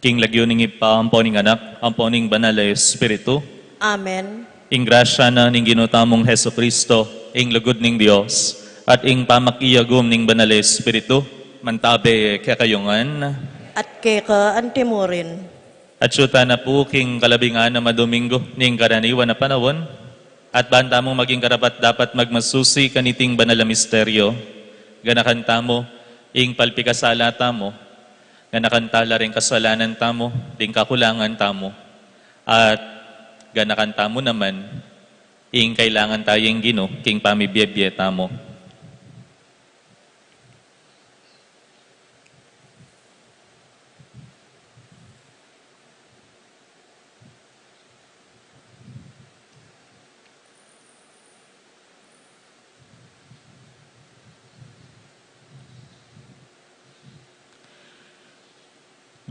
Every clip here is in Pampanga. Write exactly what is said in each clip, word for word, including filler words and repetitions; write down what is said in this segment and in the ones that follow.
King lagyu ning Ibpa, ampo ning Anak, ampo ning Banal a Espiritu. Amen. Ing grasya na ning Ginu tamung Jesucristo, ing lugud ning Dios, at ing pamakiagum ning Banal a Espiritu, mantabe kekayu ngan. At keka antimurin. At atyu tana pu king kalabing anam a Domingo ning karaniwan a panaun, at ban tamung maging karapat-dapat magmasusi kaniting banal a misteryo, ganakan tamu ing palpikasala tamu, ganakan tala ring kasalanan tamu, ding kakulangan tamu, at ganakan tamu naman ing kailangan taya ning Ginu king pamibiebie tamu.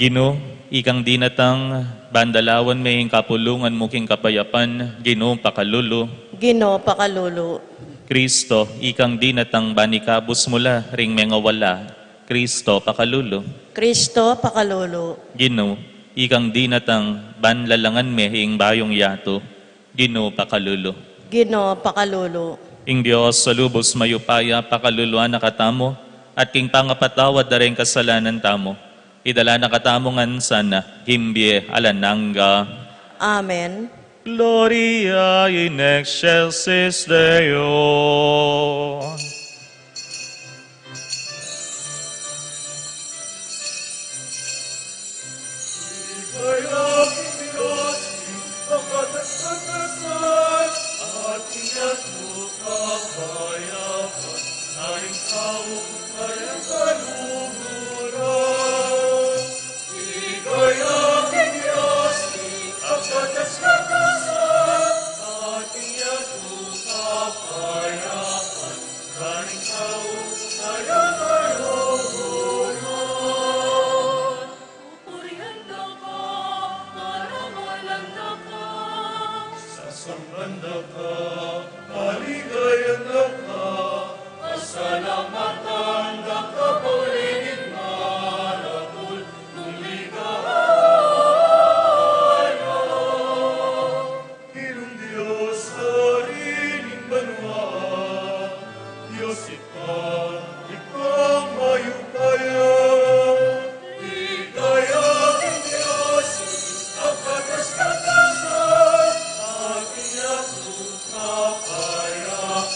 Ginu, ikang dinatang ban dalawan me ing kapulungan mu king kapayapan, Ginu pakalulu. Ginu pakalulu. Kristo, ikang dinatang ban ikabus mu la ring mengawala, Kristo pakalulu. Kristo pakalulu. Ginu, ikang dinatang ban lalangan me ing bayung yatu, Ginu pakalulu. Ginu pakalulu. Ing Dios a lubus mayupaya pakaluluan na katamu, at king pangapatawad da ring kasalanan tamu, idala na katamu ngan sana king bie alang angga. Amen. Gloria in excelsis Deo. Ginung Dios, Ari ning banua, Dios Ibpa, Ibpang mayupaya. Ligaya king Dios king kapataskatasan, at king Anak king kapayapan.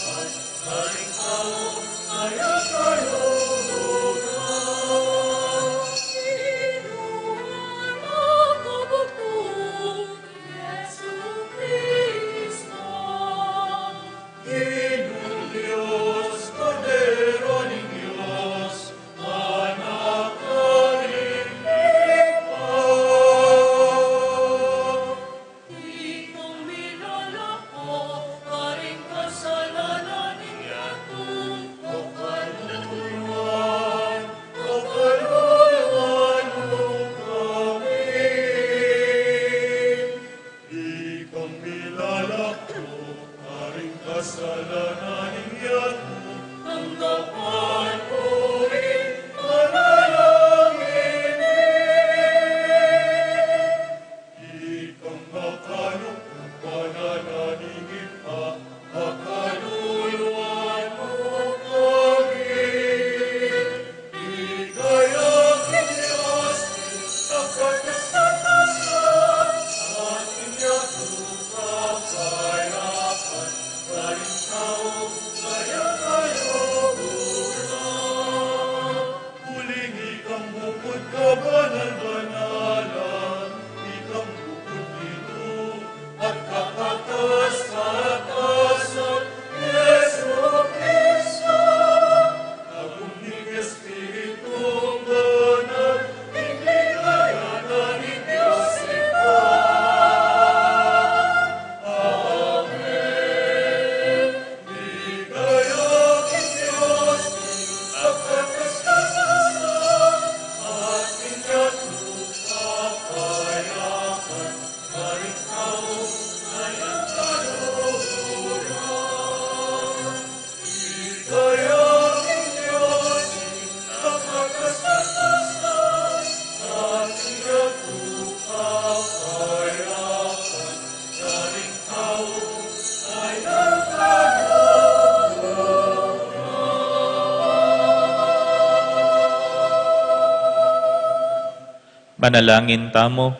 Panalangin tamu.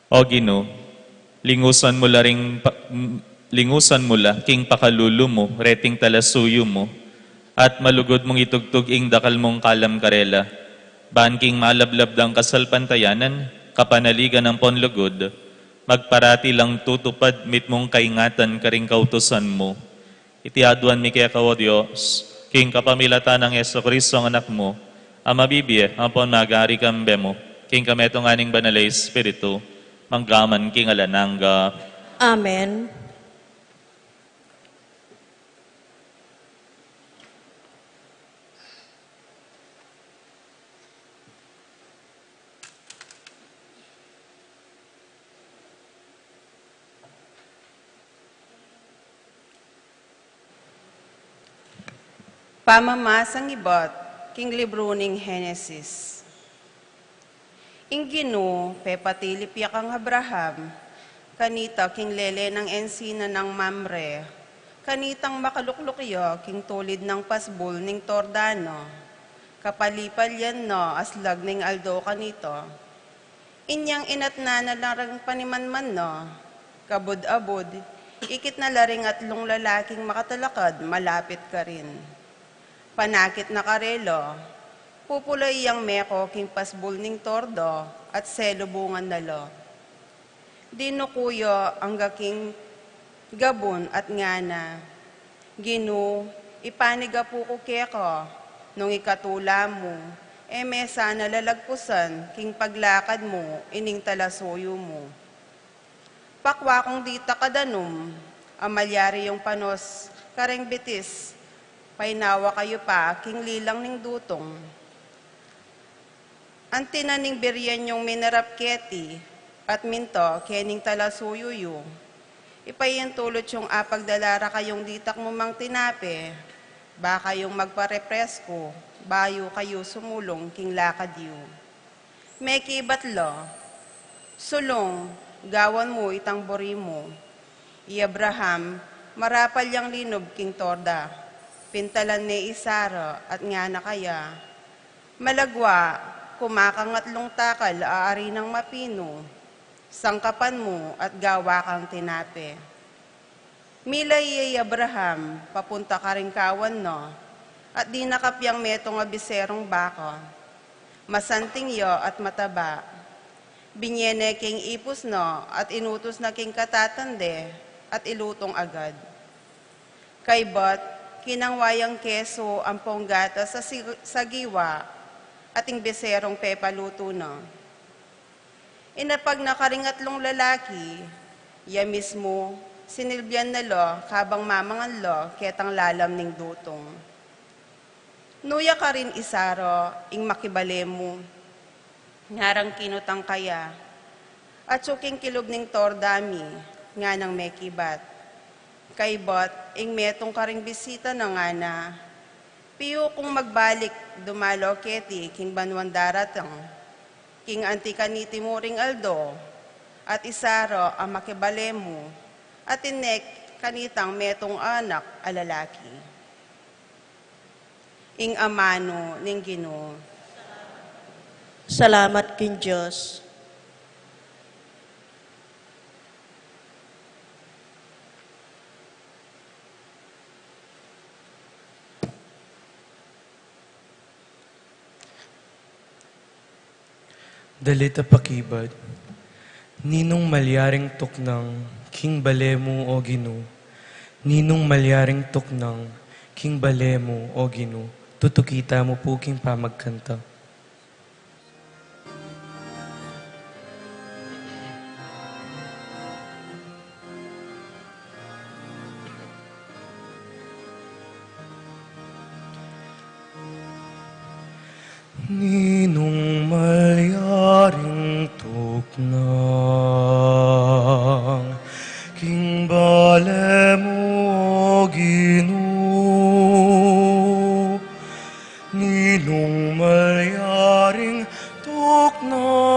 O Ginu, lingusan mu la ring pa-, m-, lingusan mu la king pakalulu mu reting talasuyu mu, at malugud mung itugtug ing dakal mung kalam karela, ban king malablab dang kasalpantayanan, kapanaligan ampon lugud, magparati lang tutupad mitmung kaingatan karing kautusan mu. Iti aduan mi keka, O Dios, king kapamilatan nang Jesucristo, Anak mu, a mabibie ampon magari kambe mu, king kametungan ning Banal a Espiritu, mangga man king alang angga. Amen. Pamamasang ibat king libru ning Henesis. Ing Ginu pepatilip ya kang Abraham kanita king lele nang ensina nang Mamre, kanitang makalukluk ya king tulid nang pasbul ning Tordano, kapalipalian na aslag ning aldo kanita. Inyang inatna na la ring panimanman na, kabud-abud, ikit na la ring atlung lalaking makatalakad malapit karin. Panakit na karela, pupula yang meko king pasbul ning Torda at selubungan na la. Dinuku ya angga king gabun at ngana, Ginu, ipanigapu ku keka, nung ikatula mu, e me sana lalagpusan king paglakad mu ining talasuyu mu. Pakwa kung ditak a danum a malyari yung panos kareng bitis, painawa kayu pa king lilang ning dutung. Anti na ning birian yung minarap keti at minta kening talasuyu yu, ipaintulut yung apagdala ra kayung ditak mu mang tinape, ba kayung magparepresku, bayu kayu sumulung king lakad yu. Mekibat la, Sulung, gawan mu itang buri mu. I Abraham marapal yang linub king Torda, pintalan ne i Sara at ngana kaya, Malagwa, kuma kang atlung takal a arinang mapinu, sangkapan mu at gawa kang tinape. Mila ya i Abraham papunta karing kawan na, at dinakap yang metung a biserung baka. Masanting ya at mataba. Binie ne king ipus na at inutus na king katatan de, at ilutung agad. Kaybat, kinangwa yang kesu ampong gatas a si-, sagiwa, at ing biserung pepalutu na. Inapag na karing atlung lalaki, ya mismu, sinilbian na la kabang mamangan la ketang lalam ning dutung. Nu ya karin i Sara, ing makibale mu? Ngarang kinutang kaya, Atsu king kilub ning Torda mi, nganang mekibat. Kaybat, ing metung karing bisita na ngana, Piu kung magbalik dumalaw keti king banuang daratang, king anti kaniti muring aldo, at i Sara a makibale mu, atin ne kanitang metung a anak a lalaki. Ing amanu ning Ginu. Salamat king Dios. Dalit a pakibat. Ninung malyaring tuknang king bale mu, O Ginu? Ninung malyaring tuknang king bale mu, O Ginu? Tutuki tamu pu king pamagkanta. Ninung malyaring tuknang king bale mu, O Ginu? Ninung malyaring tuknang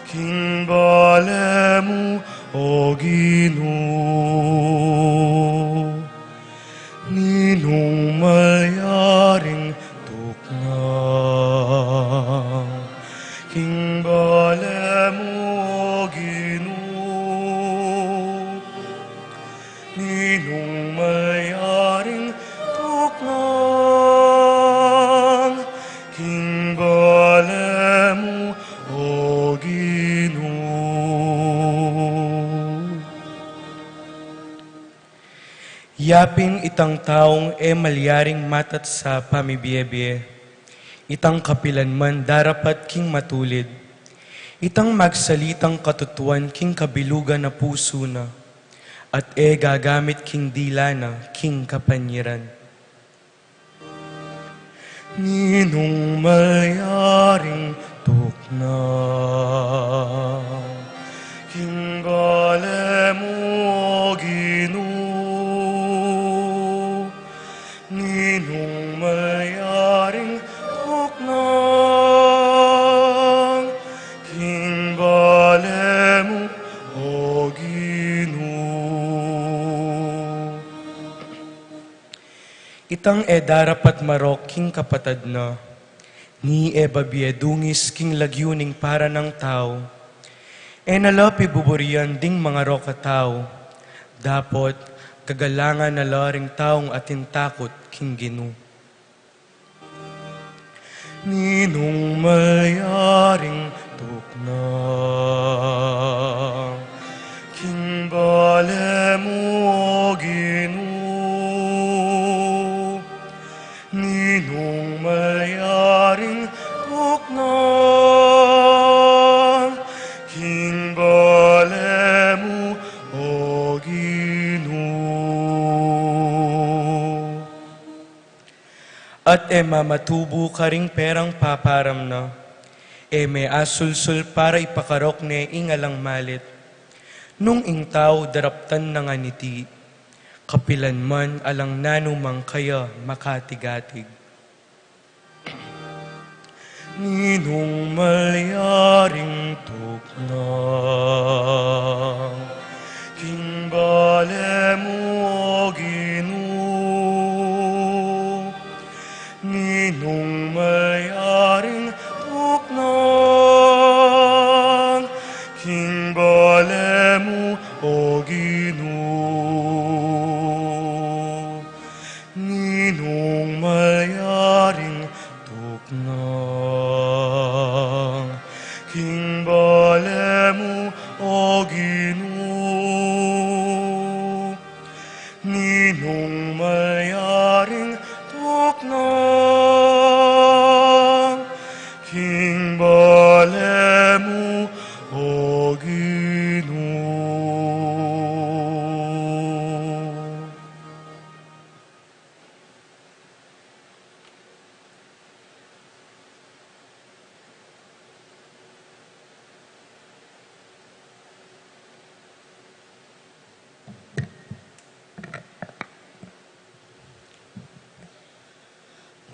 king bale mu, O Ginu? Ninung malyari Yapin itang taung e malyaring matatsa pamibiebie, itang kapilanman darapat king matulid, itang magsalitang katutuan king kabilugan na pusu na, at e gagamit king dila na king kapanyiran. Ninung malyaring tuknang king bale mu, O Ginu? Ninung malyaring tuknang king bale mu, O Ginu? Itang e darapat marok king kapatad na, ni e babie dungis king lagyu ning para nang tau, e na la pibuburian ding mangarok a tau, dapot gagalangan na la ring taung atin takut king Ginu. Ninung malyaring tuknang king bale mu, O Ginu? Ninung malyaring tuknang king bale mu, O Ginu? At e mamatubu karing perang paparam na, e me asulsul para ipakarok ne ing alang malit. Nung ing tau daraptan na ngan iti, kapilanman alang nanumang kaya makatigatig. Ninung malyaring tuknang king bale mu, O Ginu? Ninung malyaring tuknang king bale mu, O Ginu? Ninung malyaring tuknang king bale mu, O Ginu? Ninung malyaring tuknang king bale mu, O Ginu?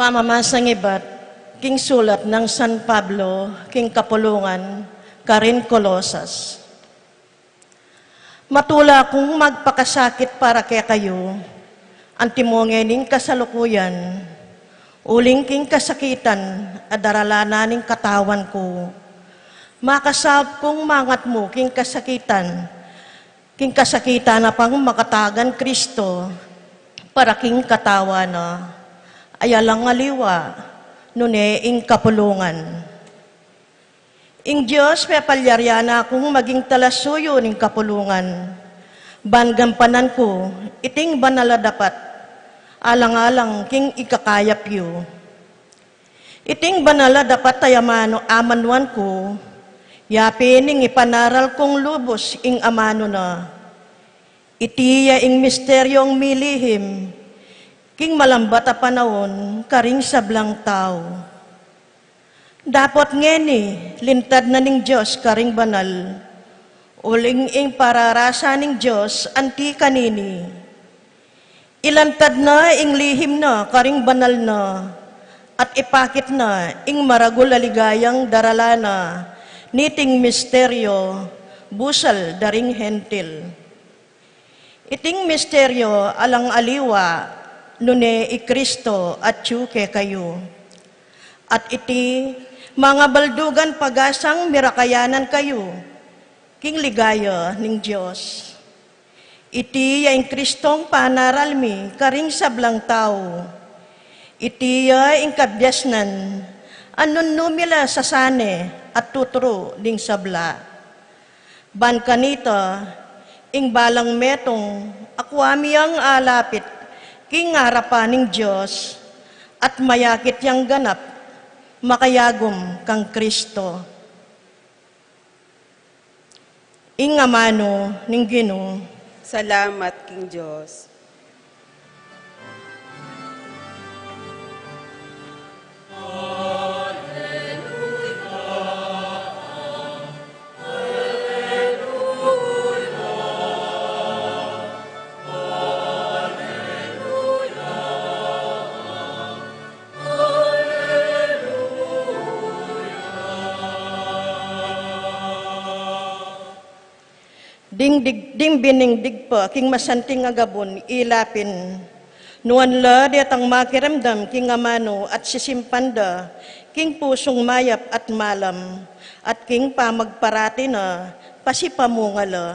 Pamamasang ibat king sulat nang San Pablo king kapulungan karing Colosas. Matula kung magpakasakit para kekayu, antimo ngening kasalukuyan, uling king kasakitan a daralan na ning katawan ku. Makasaup kung mangatmu king kasakitan, king kasakitan a pang makatagan Kristo para king katawan na, ay alang aliwa, nune ing kapulungan. Ing Dios pepalyarian na kung maging talasuyu ning kapulungan, ban gampanan ku iting banal a dapat, alang-alang king ikakayap yu. Iting banal a dapat a amanu, amanuan ku, yapin ing ipanaral kung lubus ing amanu na. Iti ya ing misteryung milihim king malambat a panaun karing sablang tau. Dapot ngeni, lintad na ning Dios karing banal, uling ing pararasa ning Dios anti kanini. Ilantad na ing lihim na karing banal na, at ipakit na ing maragul a ligayang daralan na niting misteryo, busal da ring Hentil. Iting misteryo alang aliwa, nune i Kristo atyu kekayu. At iti, mangabaldugan pagasang mirakayanan kayu king ligaya ning Dios. Iti ya ing Kristong panaral mi karing sablang tau. Iti ya ing kabiasnan a nunumi la sasane at tuturu ding sabla. Ban kanita, ing balang metung Akua mi yang alapit king arapan ning Dios, at mayakit yang ganap makayagum kang Kristo. Ing amanu ning Ginu. Salamat king Dios. Ding, dig, ding bining digpa king masanting a gabun, ila pin. Nuan la detang makiramdam king amanu at sisimpan da king pusung mayap at malam, at king pamagparati na pasipamunga la.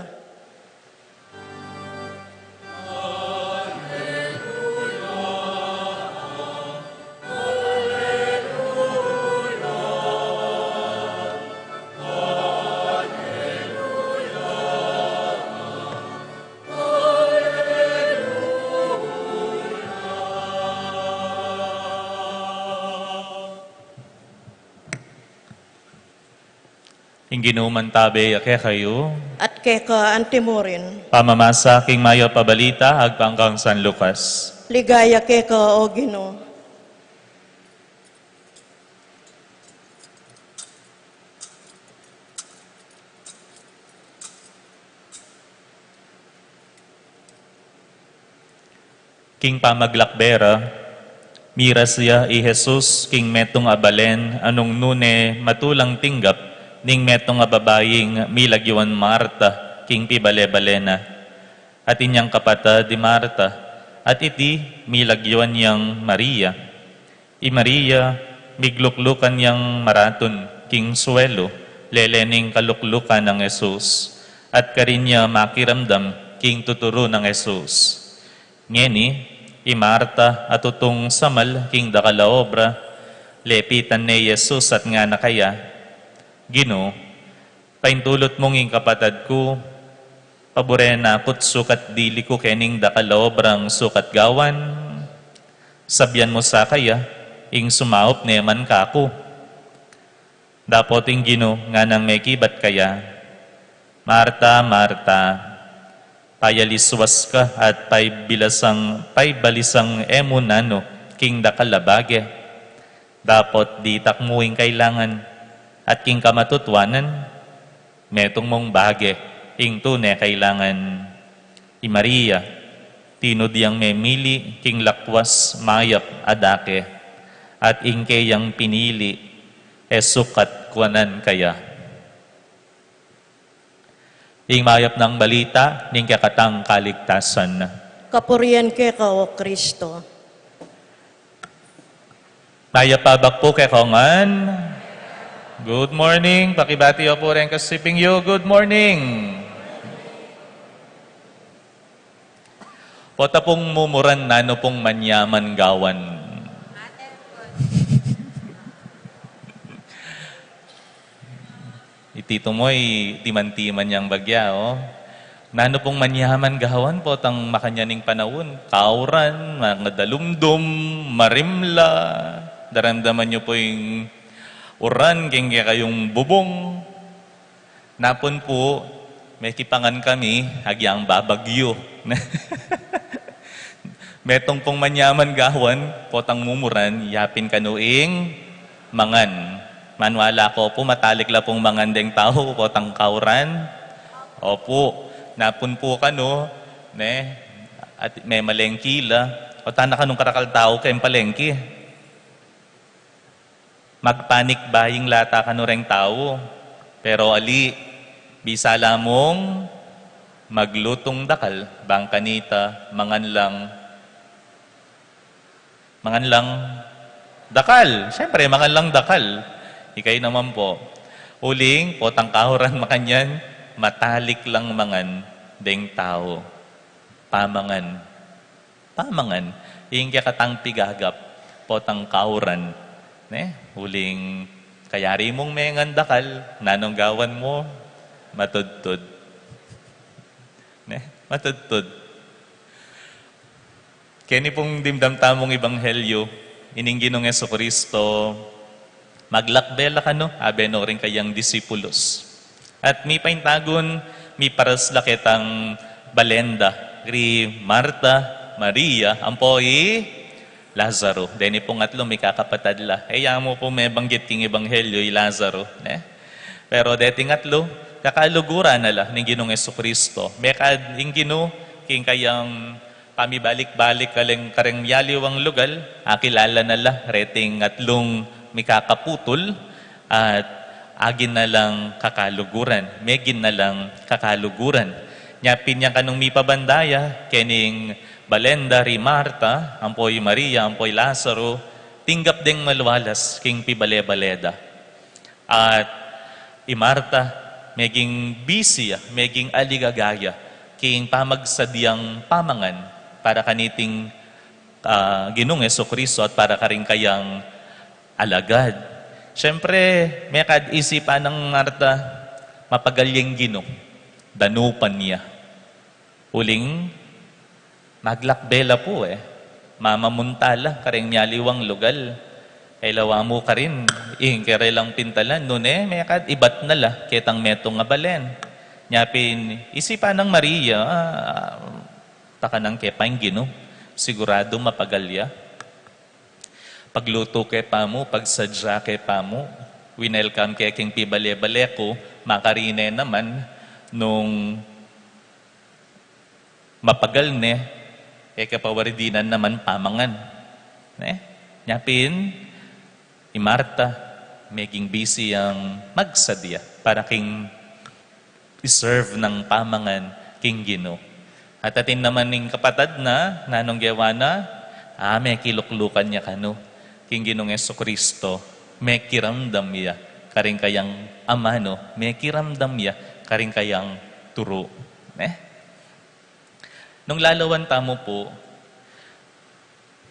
Ing Ginu mantabe ya kekayu. At keka antimurin. Pamamasa king mayap a balita agpang kang San Lucas. Ligaya keka, O Ginu. King pamaglakbe ra, miras ya i Jesus king metung a balen a nung nune matulang tinggap ning metung a babaing milagyuan Marta king pibale-bale na. At inyang kapatad i Marta, at iti milagyuan yang Maria. I Maria, migluklukan yang maratun king suelu, lele ning kaluklukan nang Jesus, at karin ya makiramdam king tuturu nang Jesus. Ngeni, i Marta a tutung samal king dakal a obra, lepitan ne i Jesus at ngana kaya, Ginu, paintulut mung ing kapatad ku, pabure na ku't sukat dili ku kening dakal a obrang sukat gawan. Sabyan mu sa kaya, ing sumaup ne man kaku. Dapot ing Ginu nganang mekibat kaya, Marta, Marta, payalisuas ka at paibilasang, paibalisang e mu nanu king dakal a bage. Dapot ditak mu ing kailangan, at king kamatutuanan, metung mung bage ing tune kailangan. I Maria, tinud yang memili king lakwas mayap a dake, at ing keyang pinili, e sukat kuanan kaya. Ing mayap nang balita ning kekatang kaligtasan. Kapurian keka, O Kristo. Mayap a abak pu kekongan. Good morning. Pakibati yu pu reng kasiping yu. Good morning. Pota pung mumuran, nanu pung manyaman gawan? Iti tumoy, timan-timan yang bagya, o. Nanu pung manyaman gawan potang makanyan ing panaun? Kauran, mangadalumdum, marimla, daramdaman yu pu ing uran king kekayung bubung. Napun pu, mekipangan kami, agyang babagyu. Metung pung manyaman gawan potang mumuran, yapin kanu ing mangan. Maniwala ku pu, matalik la pung mangan deng tau potang kauran. Opu, napun pu kanu, ne, at memalengki la. O, tana kanung karakal tau keng palengki. Mag-panic buying la ta kanu reng tau. Pero ali, bisa la mung maglutung dakal, bang kanita, mangan lang, mangan lang dakal. Siyempre, mangan lang dakal. Ikayu naman pu. Uling, potang kauran makanyan, matalik lang mangan deng tau. Pamangan. Pamangan, ing kekatang pigagap, potang kauran, ne? Uling kayari mung mengan dakal, nanung gawan mu? Matudtud. Ne? Matudtud. Keni pung dimdam tamung ebanghelyo, ining Ginung Jesucristo, maglakbe la kanu, abe no ring kayang disipulos. At mipaintagun, miparas la ketang balen da, ri Marta, Maria, ampo i Lazaro. Deni pung atlu, mikakapatad la. E ya mu pu mebanggit king ebanghelyo i Lazaro, ne? Pero deting atlu, kakaluguran na la ning Ginung Jesucristo. Mekad ing Ginu, king kayang pamibalik-balik kareng, kareng mialiwang lugal, akilala na la reting atlung mikakaputul, at agin na lang kakaluguran, megin na lang kakaluguran. Nya pin ya kanung mipabanda ya, kening balen da ri Marta, ampo i Maria, ampo i Lazaro, tinggap deng malualas king pibale-bale da. At i Marta, meging busy ya, meging aligaga ya, king pamagsadiang pamangan para kaniting, ah, Ginung Jesucristo at para karing kayang alagad. Siyempre, mekad isipan nang Marta, mapagal yang Ginu, danupan ya. Uling, maglakbe la pu e. Mamamunta la kareng mialiwang lugal. E la wa mu karin, ing karelang pintalan, nune, mekad ibat na la ketang metung a balen. Nya pin, isipan nang Maria, ah, takanang ke pa ing Ginu. Siguradu mapagal ya. Paglutu ke pa mu, pagsadya ke pa mu, winelcome ke king pibale-bale ku, makarine naman, nung mapagal ne, e ke pa wari dinan naman pamangan. Ne? Nya pin, i Marta, meging busy yang magsadia para king i-serve nang pamangan king Ginu. At atin naman ing kapatad na, nanung gewa na, ah, mekiluklukan ya kanu king Ginung Jesucristo, mekiramdam ya karing kayang amanu, mekiramdam ya karing kayang turu. Ne? Nung lalawan tamu pu,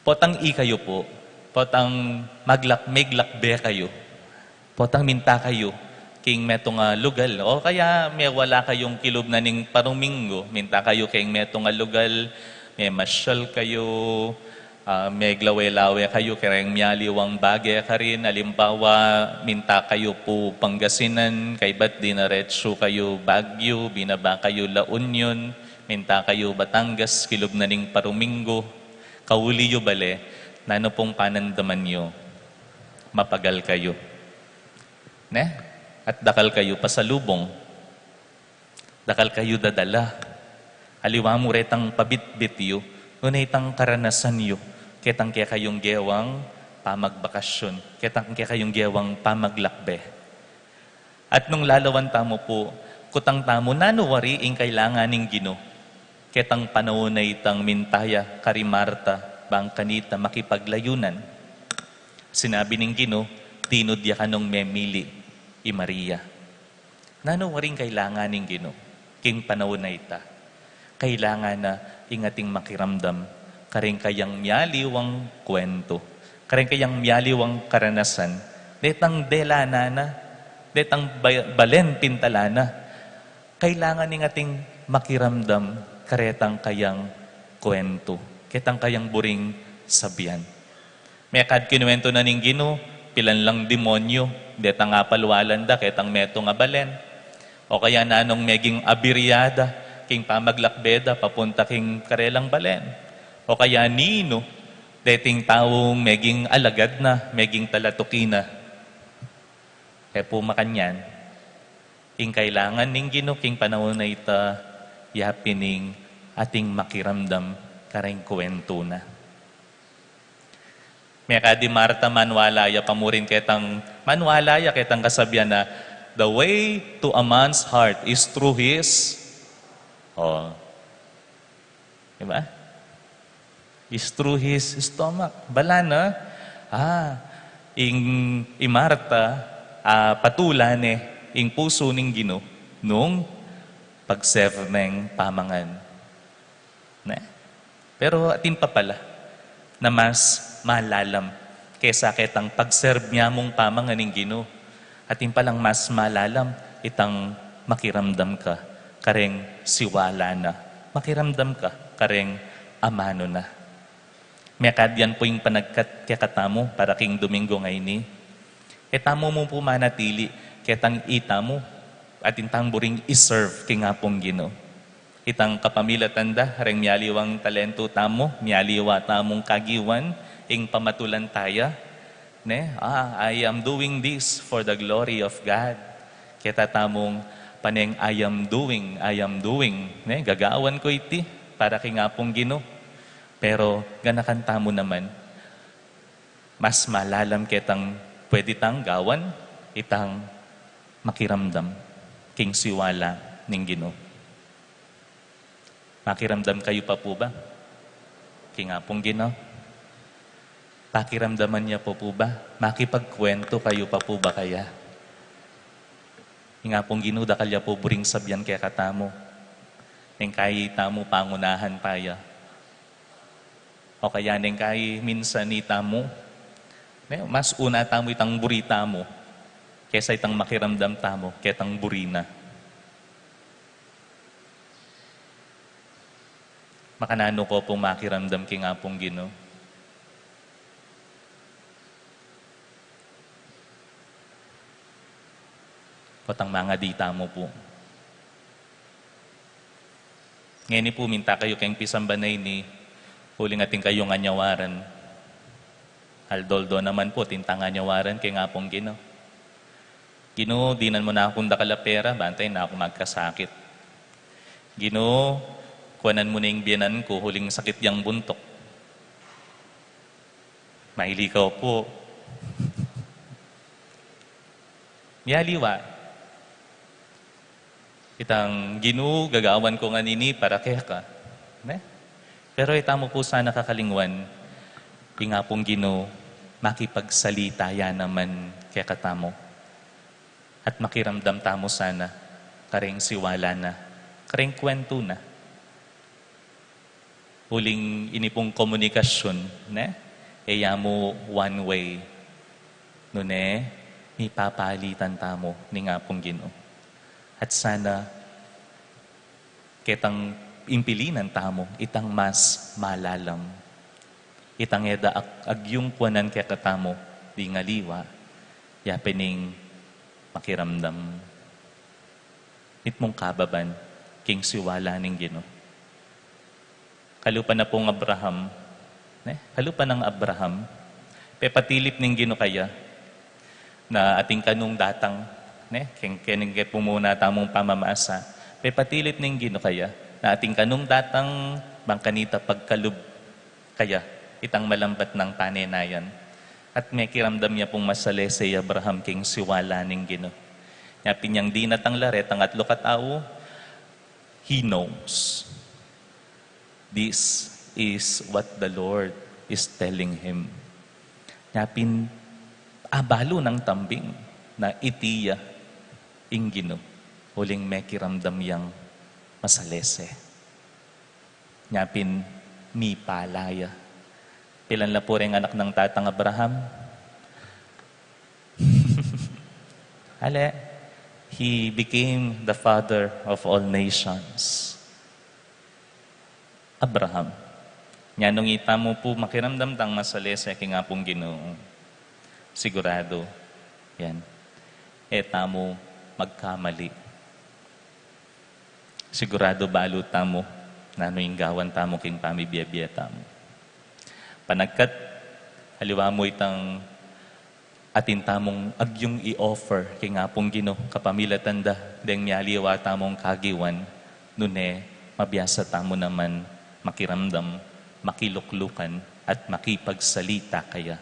potang ikayu pu, potang maglak-, meglakbe kayu, potang minta kayu king metung a lugal, o kaya mewala kayung kilub na ning paruminggu, minta kayu king metung a lugal, memasyal kayu, ah, meglawe-lawe kayu kareng mialiwang bage karin, alimbawa, minta kayu pu Pangasinan, kaybat dinaretsu kayu Baguio, binaba kayu La Union, minta kayu Batangas, kilub na ning paruminggu, kauli yu bale, nanu pung panandaman yu? Mapagal kayu. Ne? At dakal kayu pasalubung. Dakal kayu dadala. Aliwa mu retang pabitbit yu, nune itang karanasan yu, ketang kekayung gewang pamagbakasyun, ketang kekayung gewang pamaglakbe. At nung lalawan tamu pu, kutang tamu, nanu wari ing kailangan ning Ginu? Ketang panaun a itang minta ya kari Marta, bang kanita makipaglayunan. Sinabi ning Ginu, tinud ya kanung memili i Maria. Nanu wari ing kailangan ning Ginu king panaun a ita? Kailangan na ing ating makiramdam kareng kayang mialiwang kuwentu, kareng kayang mialiwang karanasan, detang dela na na, detang ba-, balen pintala na. Kailangan ing ating makiramdam karetang kayang kuwentu, ketang kayang buring sabian. Mekad kinuwentu na ning Ginu, pilan lang demonyu, detang apalwalan da ketang metung a balen. O kaya nanung meging abirya da king pamaglakbe da papunta king karelang balen. O kaya ninu, deting taung meging alagad na, meging talatuki na. E pu makanyan, ing kailangan ning Ginu king panaun a ita, yapin ing ating makiramdam kareng kuwentu na. Mekad i Marta, maniwala ya pa mu rin ketang, maniwala ya ketang kasabian na, "The way to a man's heart is through his," o, di ba? "Is through his stomach." Bala na, ah, ing, i Marta, ah, patula ne ing pusu ning Ginu nung pag-serve neng pamangan. Ne? Pero atin pa pala na mas malalam kesa ketang pag-serve mya mung pamangan ning Ginu. Atin palang mas malalam itang makiramdam ka kareng siwala na, makiramdam ka kareng amanu na. Mekad yan pu ing panagkat kekatamu para king Domingo ngeni. E tamu mu pu manatili ketang itamu at itang buring i-serve king Apung Ginu. Itang kapamilatan da reng mialiwang talentu tamu, mialiwa tamung kagiwan, ing pamatulan taya, ne? Ah, I am doing this for the glory of God. Keta tamung paneng, "I am doing, I am doing," ne? Gagawan ku iti para king Apung Ginu. Pero ganakan tamu naman, mas malalam ketang pwede tang gawan, itang makiramdam king siwala ning Ginu. Makiramdam kayu pa pu ba king Apung Ginu? Pakiramdaman ya pa pu ba? Makipagkwentu kayu pa pu ba kaya? Ing Apung Ginu, dakal ya pu buring sabian kekatamu. Neng kayi tamu pangunahan pa ya. O kaya neng kayi minsan itamu, ne, mas una tamu itang buri tamu kesa itang makiramdam tamu ketang buri na. Makananu ko pung makiramdam king Apung Ginu? Potang mangadi tamu pu. Ngeni pu, minta kayu keng pisamban a ini, uling atin kayung anyawaran. Aldo-aldo naman pu, atin tang anyawaran keng Apung Ginu. Ginu, dinan mu na kung dakal a pera, bantay na ku magkasakit. Ginu, kuanan mu na ing bianan ku, uling sakit yang buntuk. Maili ka pu. Mialiwa. Itang, "Ginu, gagawan ku ngan ini para keka." Ne? Pero e tamu pu sana kakalingwan, ing Apung Ginu, makipagsalita ya naman kekatamu. At makiramdam tamu sana kareng siwala na, kareng kwentu na. Uling ini pung komunikasyun, ne? E ya mu one way. Nune, mipapalitan tamu ning Apung Ginu. At sana, ketang impilinan tamu, itang mas malalam. Itang e da ag-, agyung kuanan kekatamu, ding aliwa, ya pin ing makiramdam mitmung kababan king siwala ning Ginu. Kalupa na pung Abraham, ne? Kalupa nang Abraham, pepatilip ning Ginu kaya na atin kanung datang, ne? Keng, keng, keng pumuna tamung pamamasa, pepatilip ning Ginu kaya na atin kanung datang bang kanita pagkalub kaya itang malambat nang panenayan. At mekiramdam ya pung masalese i Abraham king siwala ning Ginu. Nya pin yang dinatang la retang atlu katau, he knows. This is what the Lord is telling him. Nya pin abalu nang tambing na iti ya ing Ginu, uling mekiramdam yang masalese. Nya pin mipala ya. Pilan la pu reng anak nang tatang Abraham? Ale, he became the father of all nations. Abraham. Nya nung itamu pu makiramdam tang masalese king Apung Ginu, siguradu, yan, e tamu magkamali. Siguradu balu tamu nanu ing gawan tamu king pamibie-bie tamu. Panagkat, aliwa mu itang atin tamung agyung i-offer king Apung Ginu, kapamilatan da deng mialiwa tamung kagiwan, nune mabiasa tamu naman makiramdam, makiluklukan, at makipagsalita kaya.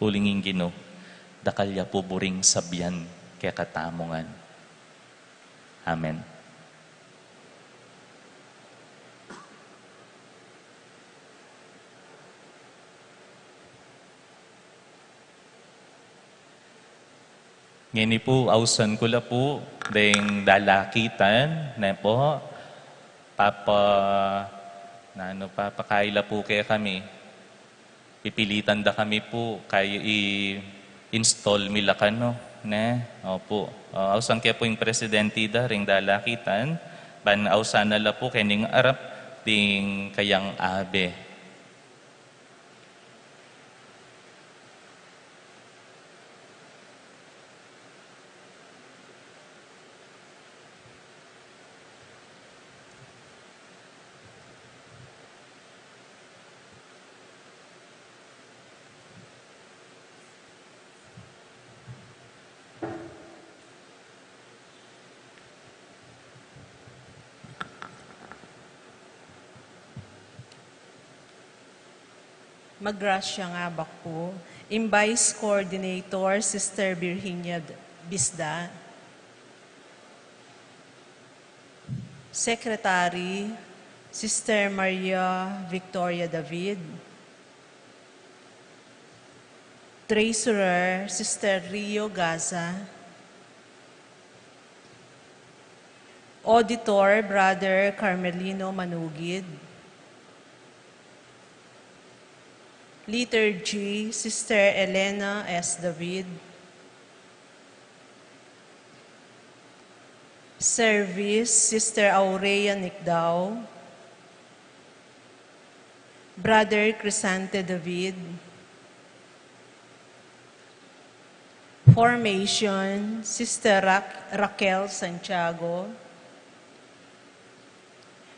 Uling ing Ginu, dakal ya pu buring sabian kekatamu ngan. Amen. Ngeni pu, ausan ku la pu deng dalakitan, ne pu, papa, nanu, papakaila pu kekami. Pipilitan da kami pu, kaya i-install mi la kanu, ne? Opu. O, ausan ke pu ing presidenti da ring dalakitan, ban ausan na la pu kening arap ding kayang abe. Magrasya nga bakpu, ing Vice Coordinator, Sister Virginia D-, Bisda. Secretary, Sister Maria Victoria David. Treasurer, Sister Rio Gaza. Auditor, Brother Carmelino Manugid. Liturgy, Sister Elena S. David. Service, Sister Aurea Nicdao. Brother Crisante David. Formation, Sister Ra-, Raquel Santiago.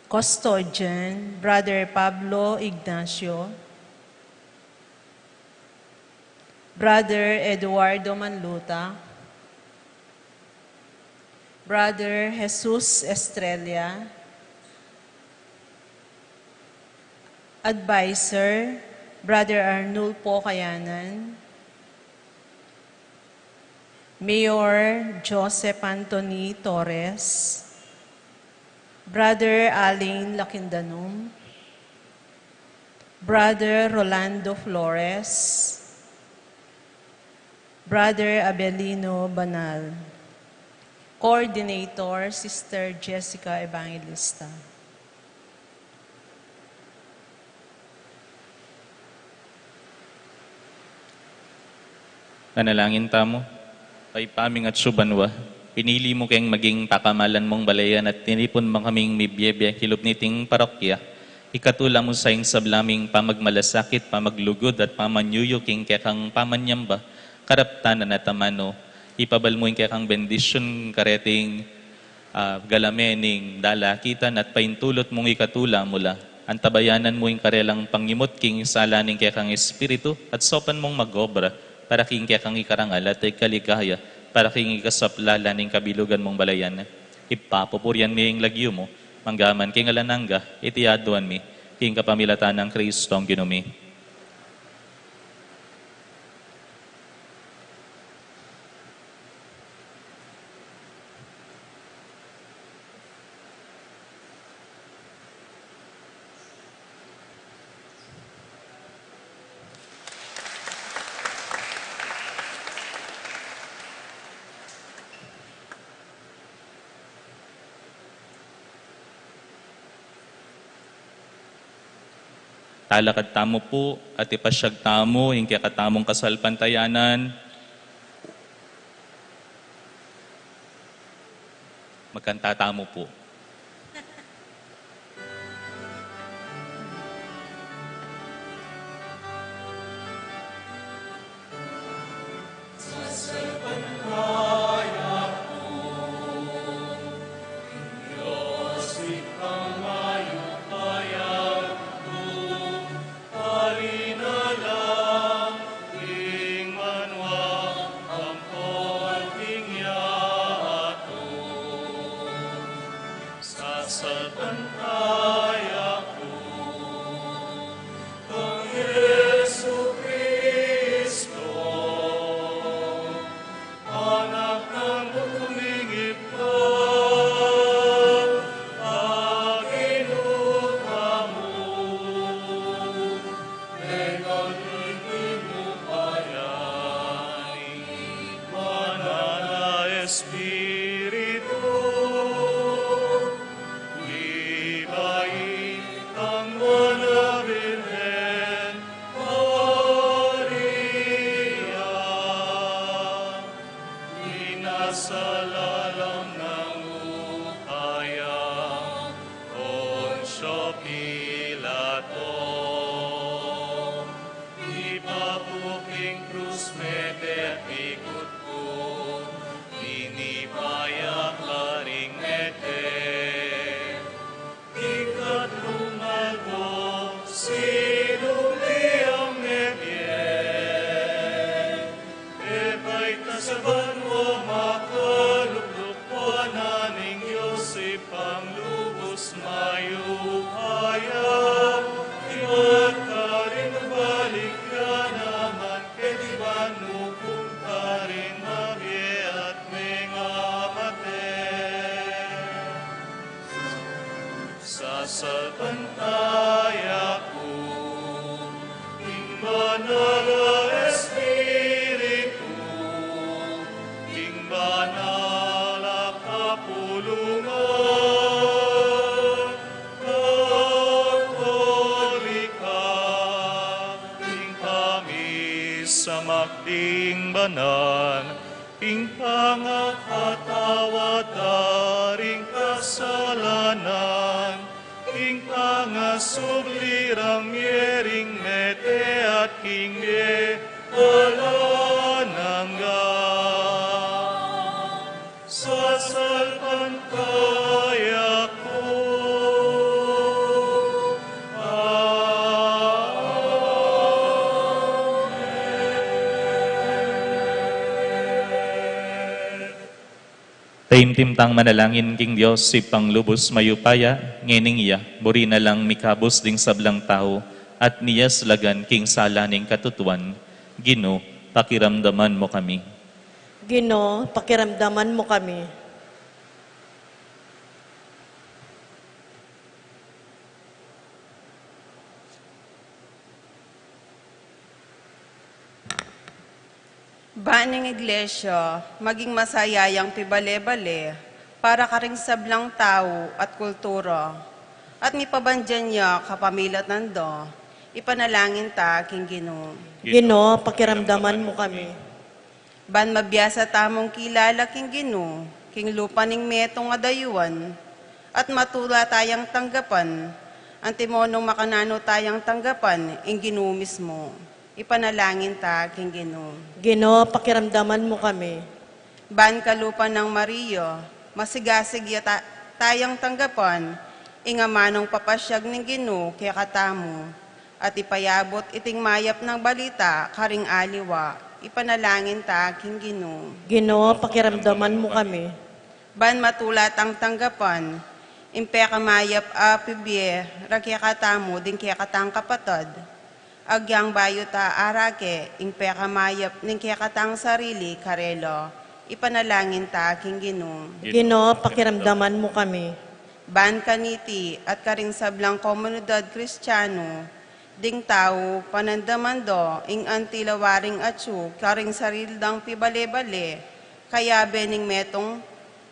Custodian, Brother Pablo Ignacio. Brother Eduardo Manluta. Brother Jesus Estrella. Advisor, Brother Arnulfo Kayanan. Mayor Joseph Anthony Torres. Brother Alain Lakindanum. Brother Rolando Flores. Brother Abelino Banal. Coordinator, Sister Jessica Evangelista. Manalangin tamu. Ibpa ming atsu banua, pinili mu keng maging pakamalan mung balayan at tinipun mu kaming mibie-bie king lub niting parokya. Ikatula mu sa ing sabla ming pamagmalasakit, pamaglugud at pamanyuyu king kekang pamanyamba, karaptanan at amanu. Ipabal mu ing kekang bendisyun kareting ah, galame ning dalakitan at paintulut mung ikatula mu la. Antabayanan mu ing karelang pangimut king sala ning kekang espiritu at saupan mung mag-obra para king kekang ikarangal at ikaligaya, para king ikasaplala ning kabilugan mung balayan. Ipapupurian mi ing lagyu mu, mangga man king alang angga, iti aduan mi, king kapamilatan nang Kristong Ginu mi. Talakad tamu pu at ipasyag tamu ing kekatamung kasalpantayanan. Magkanta tamu pu. Sasalpantaya ku kang Jesucristo, Anak nang butung Ibpa, a Ginu tamu. Deng ing Ibpa, Anak, Banal a Espiritu, ibait kang Nuan a Birhen Maria, pinasalalam nang upayang Poncio Pilato, ipaku king krus, mete at ikutku, ini pa Salpantaya ku, ing Banal a Espiritu, ing Banal a Kapulungan, Katolika, ing pamisamak ding banal, ing pangakatawad da ring kasalanan, ing pangasubli rang mie ring mete at king bie alang angga. Sasalpantaya ku. Amen. Taimtim tang manalangin king Dios, Ibpang lubus mayupaya, ngening iya, buri na lang mikabus ding sablang tau, at miyaslagan king sala ning katutuan. Ginu, pakiramdaman mu kami. Ginu, pakiramdaman mu kami. Ban ing Iglesia maging masaya yang pibale-bale para karing sablang tau at kultura, at mipabandian ya kapamilatan da, ipanalangin ta king Ginu. Ginu, pakiramdaman mu kami. Ban mabiasa tamung kilala king Ginu king lupa ning metung a dayuan, at matula tayang tanggapan antimo nung makananu tayang tanggapan ing Ginu mismu, ipanalangin ta king Ginu. Ginu, pakiramdaman mu kami. Ban kalupa nang Maria, masigasig ya ta-, tayang tanggapan ing amanung papasyag ning Ginu kekatamu, at ipayabut iting mayap nang balita karing aliwa, ipanalangin ta king Ginu. Ginu, pakiramdaman mu kami. Ban matula tang tanggapan ing pekamayap a pibie ra kekatamu ding kekatang kapatad, agyang bayu ta arake ing pekamayap ning kekatang sarili karela, ipanalangin ta king Ginu. Ginu, pakiramdaman mu kami. Ban kaniti at karing sablang komunidad Kristianu ding tau, panandaman da ing anti la waring atyu karing sarili dang pibale-bale, kayabe ning metung,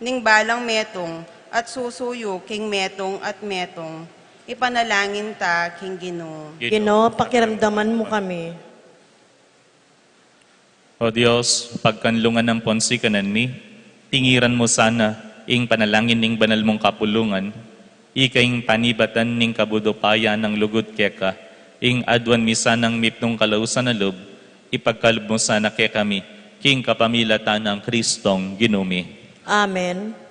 ning balang metung, at susuyu king metung at metung, ipanalangin ta king Ginu. Ginu, pakiramdaman mu kami. O Dios, pagkanlungan ampon sikanan mi, tingiran mu sana ing panalangin ning banal mung kapulungan, ika ing panibatan ning kabudupayan nang lugud keka, ing aduan mi sanang mipnung kalausan a lub, ipagkalub mu sana kekami, king kapamilatan nang Kristong Ginu mi. Amen.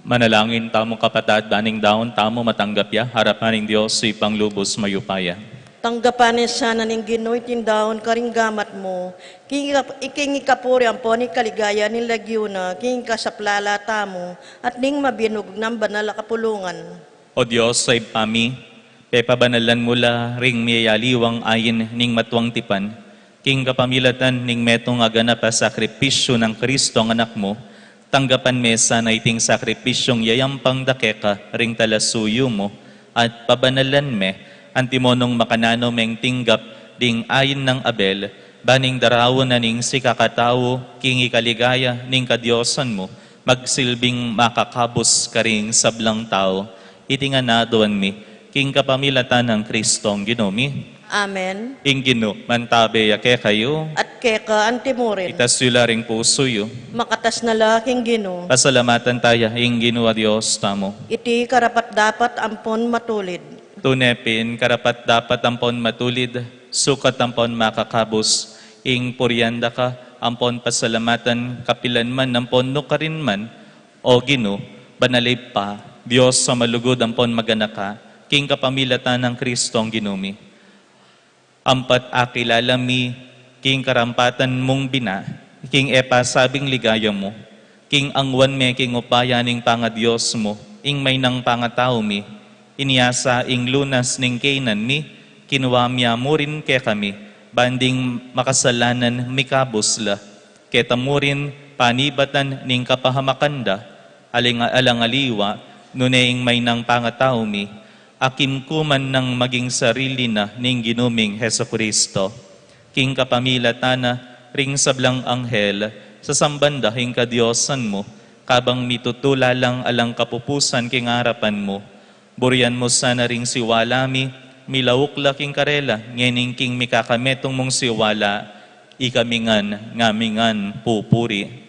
Manalangin tamu, kapatad, ban ing daun tamu matanggap ya king arapan ning Dios, Ibpang lubus mayupaya. Tanggapan na sana ning Ginu iting daun karing gamat mu, king ika-, king ikapuri ampon ikaligaya ning lagyu na, king ikasaplala tamu, at ning mabinugbug nang banal a kapulungan. O Dios a Ibpa mi, pepabanalan mu la ring miyayaliwang ain ning matuang tipan, king kapamilatan ning metung a ganap a sakripisyu nang Kristong Anak mu. Tanggapan me sana iting sakripisyung yayampang da keka ring talasuyu mu, at pabanalan me, antimo nung makananu meng tinggap ding ain nang Abel, ban ing daraun na ning sikakatau king ikaligaya ning kadiosan mu, magsilbing makakabus karing sablang tau. Iti ngan aduan mi, king kapamilatan nang Kristong Ginu mi. Amen. Ing Ginu mantabe ya kekayu. At keka antimurin. Itas yu la ring pusu yu. Makatas na la king Ginu. Pasalamatan taya ing Ginu a Dios tamu. Iti karapat-dapat ampon matulid. Tune pin karapat-dapat ampon matulid, sukat ampon makakabus, ing purian da ka ampon pasalamatan kapilan man ampon nukarin man, O Ginu, banal a Ibpa, Dios a malugud ampon maganaka, king kapamilatan nang Kristong Ginu mi. Ampat akilala mi king karampatan mung bina, king e pasabing ligaya mu, king angwan me king upaya ning pangaDios mu, ing maynang pangatau mi, inyasa ing lunas ning kainan mi, kinua mia mu rin kekami, ban ding makasalanan mikabus la. Keta mu rin panibatan ning kapahamakan da, aling-, alang aliwa, nune ing maynang pangatau mi, akimku man nang maging sarili na ning Ginu ming Jesucristo. King kapamilatan na ring sablang anghel, sasamban da ing kadiosan mu, kabang mitutula lang alang kapupusan king arapan mu. Burian mu sana ring siwala mi, milauk la king karela, ngening king mikakametung mung siwala, ikami ngan, ngamingan pupuri.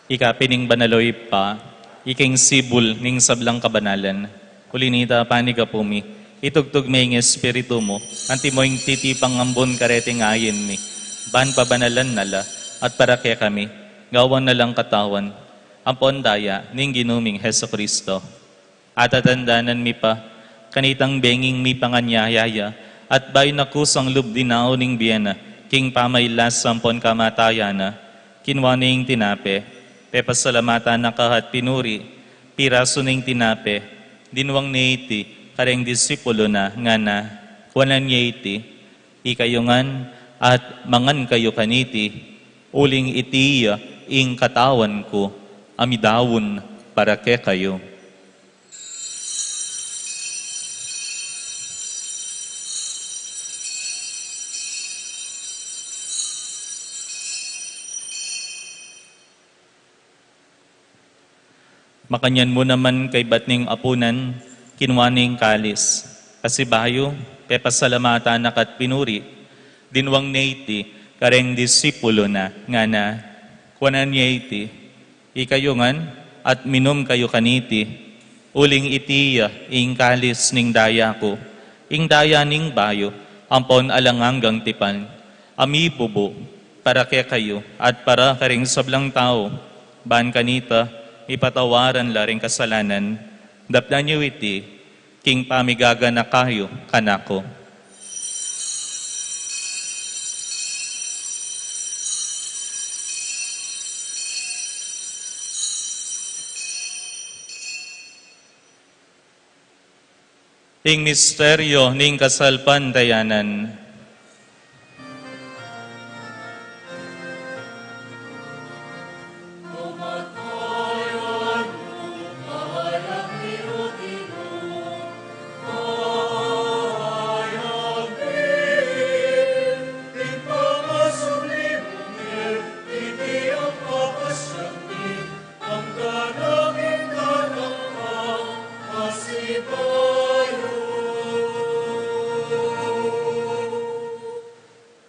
Ika pin ing banal, o Ibpa, ika ing sibul ning sablang kabanalan. Uli na nita, panyawad mu, itugtug me ing Espiritu mu, antimo ing titipang ambun kareting ain mi, ban pabanalan na la, at para kekami, gawan na lang katawan ampon daya ning Ginu ming Jesucristo. Atatandanan mi pa, kanitang benging mipanganyaya ya, at bayu na kusang lub dinaun ing bie na, king pamailas ampon kamatayan na, kinua ne ing tinape, pepasalamatan na ka at pinuri, pirasu ne ing tinape, dinwang ne iti kareng disipulu na, ngana, kuanan ye iti, ikayu ngan, at mangan kayu kaniti, uling iti ya ing katawan ku, a midaun para kekayu. Makanyan mu naman kaybat ning apunan, kinua ne ing kalis. Pasibayu, pepasalamatan na ka't pinuri, dinwang ne iti kareng disipulu na, ngana, kuanan ye iti, ikayu ngan, at minum kayu kaniti, uling iti ya ing kalis ning daya ku, ing daya ning bayu ampon alang anggang tipan, a mibubu para kekayu at para karing sablang tau, ban kanita mipatawaran la ring kasalanan. Daptan yu iti king pamigaganaka yu kanaku. Ing misteryo ning kasalpantayanan.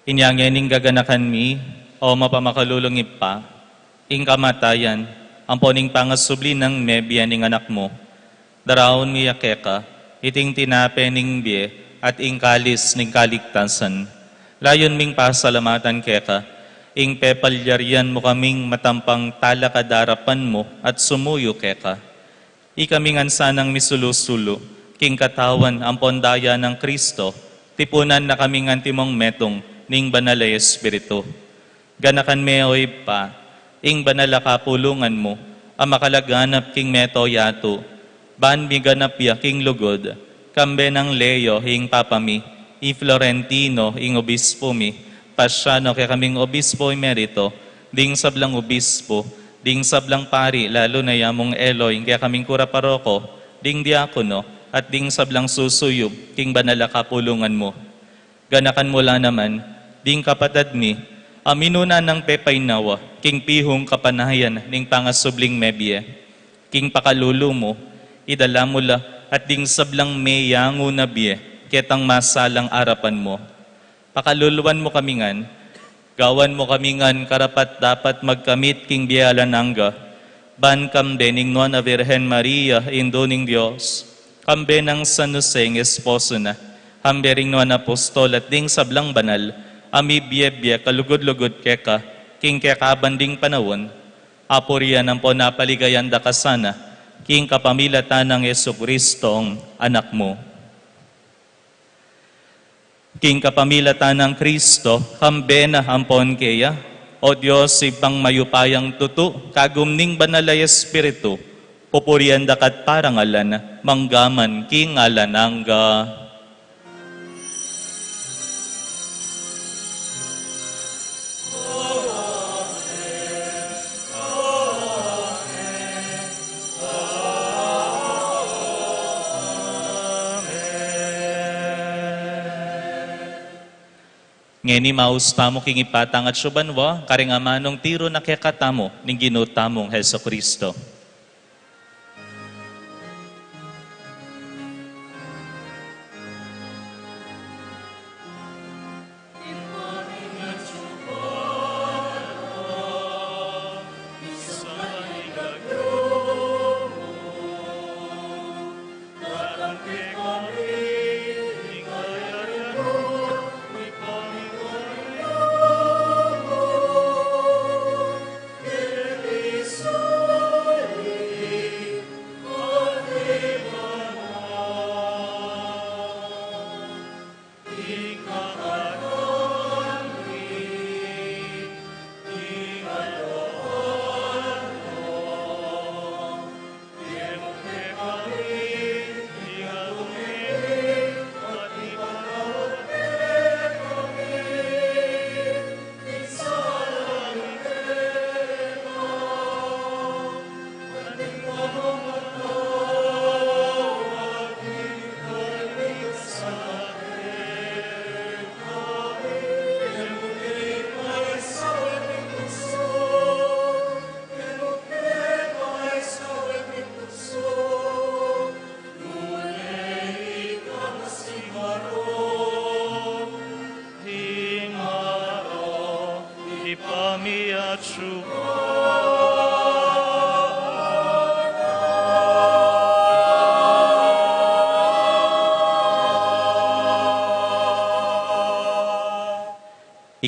Inya ngening gaganakan mi, o mapamakalulung Ibpa, ing kamatayan ampon ing pangasubli nang mebie ning Anak mu. Daraun mi ya keka iting tinape ning bie at ing kalis ning kaligtasan. Layun ming pasalamatan keka ing pepalyarian mu kaming matampang talakad arapan mu at sumuyu keka. Ikami ngan sanang misulu-sulu king katawan ampon daya nang Kristo, tipunan na kami ngan timong metung ning Banal a Espiritu. Ganakan me, o Ibpa, ing banal a kapulungan mu a makalaganap king mabilug a yatu, ban miganap ya king lugud, kambe nang Leo ing Papa mi, i Florentino ing obispo mi, Pasiano kekaming obispo emerito, ding sablang obispo, ding sablang pari, lalu na ya mung Eloy, ing kekaming kura paroko, ding diakono, at ding sablang susuyub king banal a kapulungan mu. Ganakan mu la naman ding kapatad mi a minuna nang pepainawa king pihung kapanayan ning pangasubling mebie. King pakalulu mu, idala mu la at ding sablang meyangu na bie ketang masalang arapan mu. Pakaluluan mu kami ngan, gawan mu kami ngan karapat-dapat magkamit king bie alang angga, ban kambe ning Nuan a Virgen Maria, Indu ning Dios, kambe nang San Jose ing esposo na, kambe ring nuan a apostol at ding sablang banal a mibie-bie kalugud-lugud keka king kekaban ding panaun, apurian ampon apaligayan da ka sana king kapamilatan nang Jesucristong Anak mu. King kapamilatan nang Kristo, kambe na ampon keya, o Dios, Ibpang mayupayang tutu, kagum ning Banal a Espiritu, pupurian da ka't parangalan, manggaman king alang angga. Ngeni maus tamu king ipatang atsu banua, karing amanung tiru na kekatamu ning Ginu tamung Jesucristo.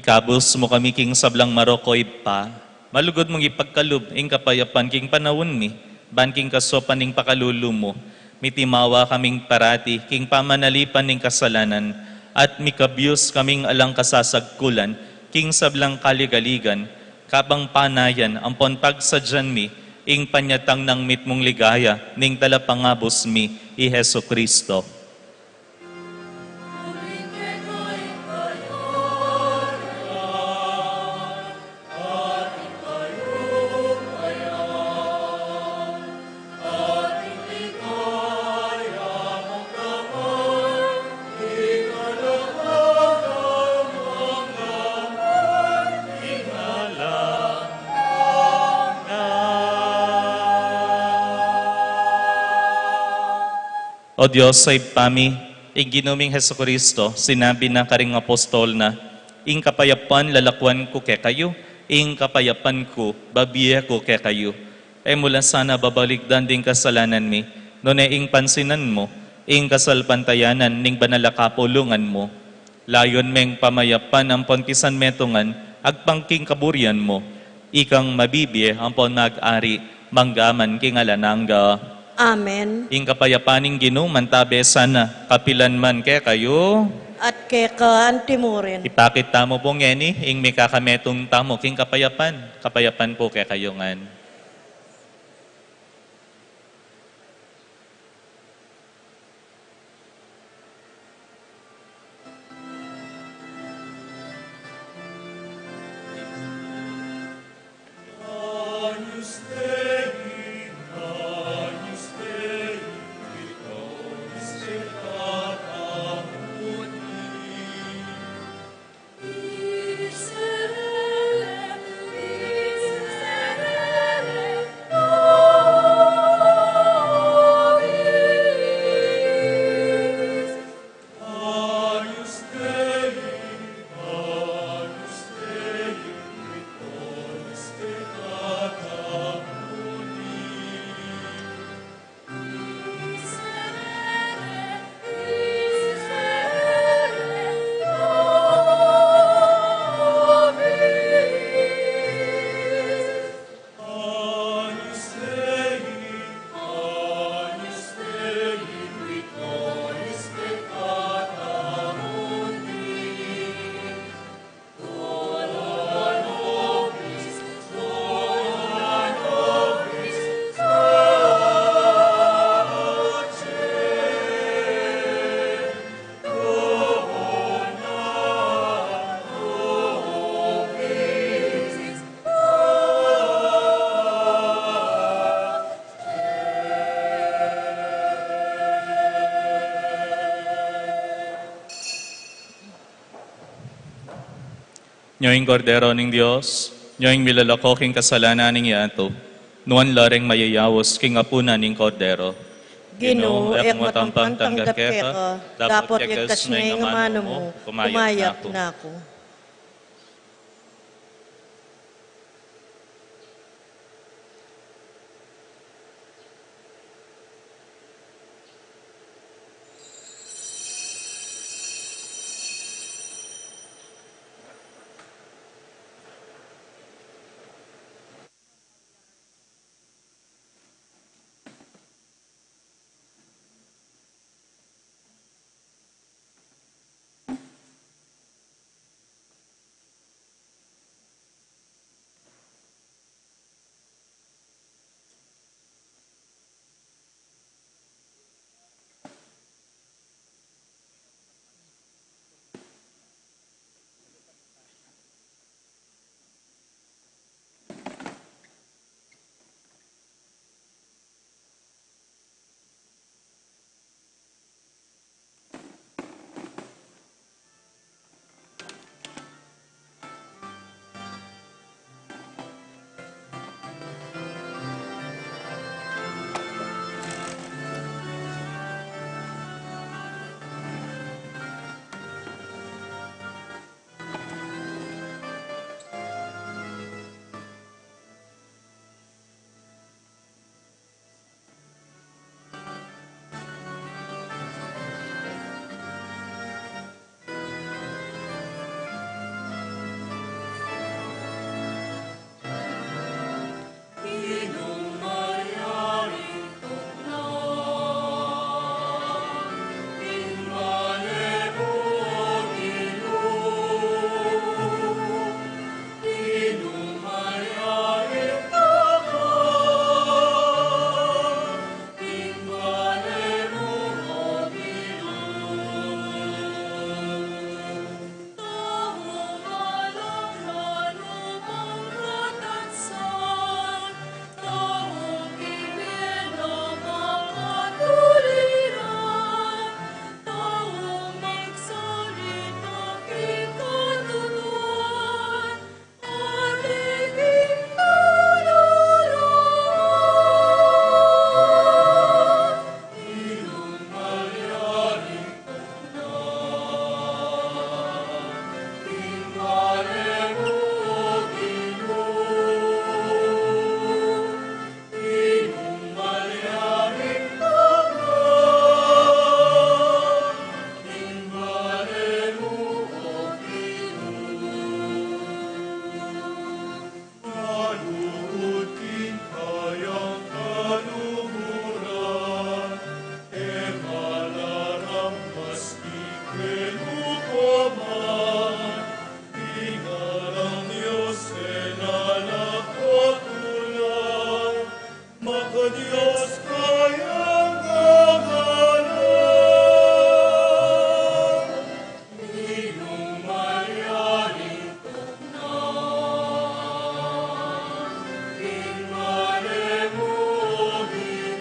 Ikabus mu kami king sablang marok, o Ibpa, malugud mung ipagkalub ing kapayapan king panaun mi, ban king kasaupan ning pakalulu mu, mitimawa kaming parati king pamanalipan ning kasalanan, at mikabius kaming alang kasasagkulan king sablang kaligaligan, kabang panayan ampon pagsadyan mi ing panyatang nang mitmung ligaya ning Talapangabus mi, i Jesucristo. O Dios a Ibpa mi, ing Ginu ming Jesucristo, sinabi na karing apostol na, "Ing kapayapan lalakwan ku kekayu, ing kapayapan ku babie ku kekayu." E mu la sana babalikdan ding kasalanan mi, nune ing pansinan mu ing kasalpantayanan ning banal a kapulungan mu. Layun meng pamayapan ampon pisanmetungan agpang king kaburian mu. Ikang mabibie ampon mag-ari mangga man king alang angga. Amen. Ing kapayapan ning Ginu mantabe sana kapilan man kekayu. At keka anti mu rin. Ipakit tamu pu ngeni ing mikakametung tamu king kapayapan. Kapayapan pu kekayu ngan. Nyo ing Kordero ning Dios, nyo ing milalako king kasalanan ning yatu. Nuan la ring mayayaus king apunan ning Kordero. Ginu, e ku matampang tanggap keka, dapot yagkas me ing amanu mu, kumayap na ku. Dios kayang kagalan, Ninung Maria ning tuknang, ing Mare mu, O Ginu.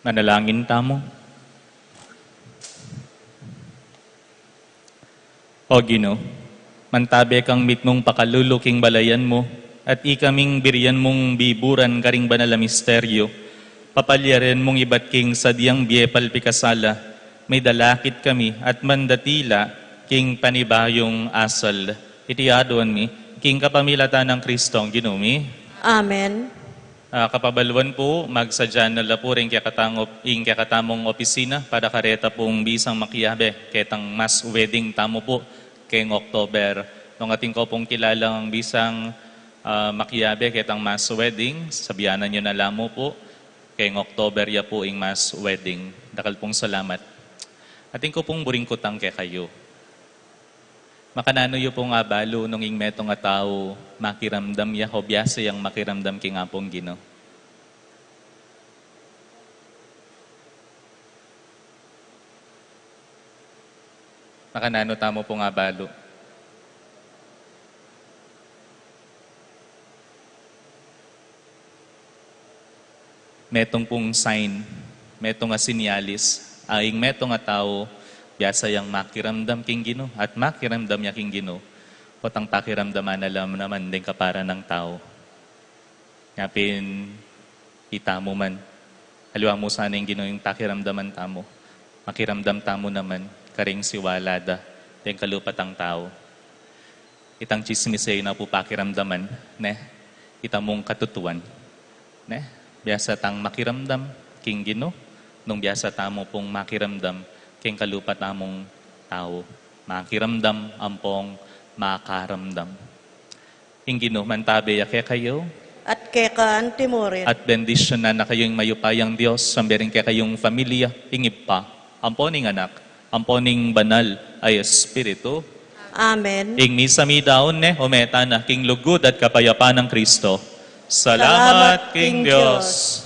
Manalangin tamu. O Ginu, mantabe kang mitmung pakalulu king balayan mu, at ikaming birian mung biburan karing banal a misteryo, papalyaren mung ibat king sadyang bie palpikasala, may dalakit kami at mandatila king panibayung asal. Iti aduan mi, king kapamilatan nang Kristong Ginu mi. Amen. Ah, kapabaluan pu, magsadya na la pu ring kekatang op-, ing kekatamung opisina para kareta pung bisang makiabe ketang mass wedding tamu pu keng October. Nung atin ko pung kilalang bisang, ah, makiabe ketang mass wedding, sabianan yu na la mu pu, keng October ya pu ing mass wedding. Dakal pung salamat. Atin ko pung buring kutang kekayu. Makananu yu pung abalu nung ing metung a tau makiramdam ya o biasa yang makiramdam king Apung Ginu? Makananu tamu pung abalu? Metung pung sign, metung a sinyalis, a ing metung a tau, biasa yang makiramdam king Ginu, at makiramdam ya king Ginu, potang pakiramdaman na la naman deng kapara nang tau. Nya pin, itamu man. Aliwa mu sana ing Ginu ing pakiramdaman tamu. Makiramdam tamu naman, karing siwala da, deng kalupatang tau. Itang tsismis e na pu pakiramdaman, ne? Ita mung katutuan, ne? Biasa tang makiramdam king Ginu, nung biasa tamu pung makiramdam king kalupa tamung tau. Makiramdam ampong makaramdam. Ing Ginu mantabe ya kekayu. At keka anti mu rin. At bendisyunan na kayu ing mayupayang Dios, sambe ring kekayung familia, ing Ibpa, ampo ning Anak, ampo ning Banal a Espiritu. Amen. Ing misa midaun ne, o meta na, king lugud at kapayapan nang Kristo. Salamat king Dios.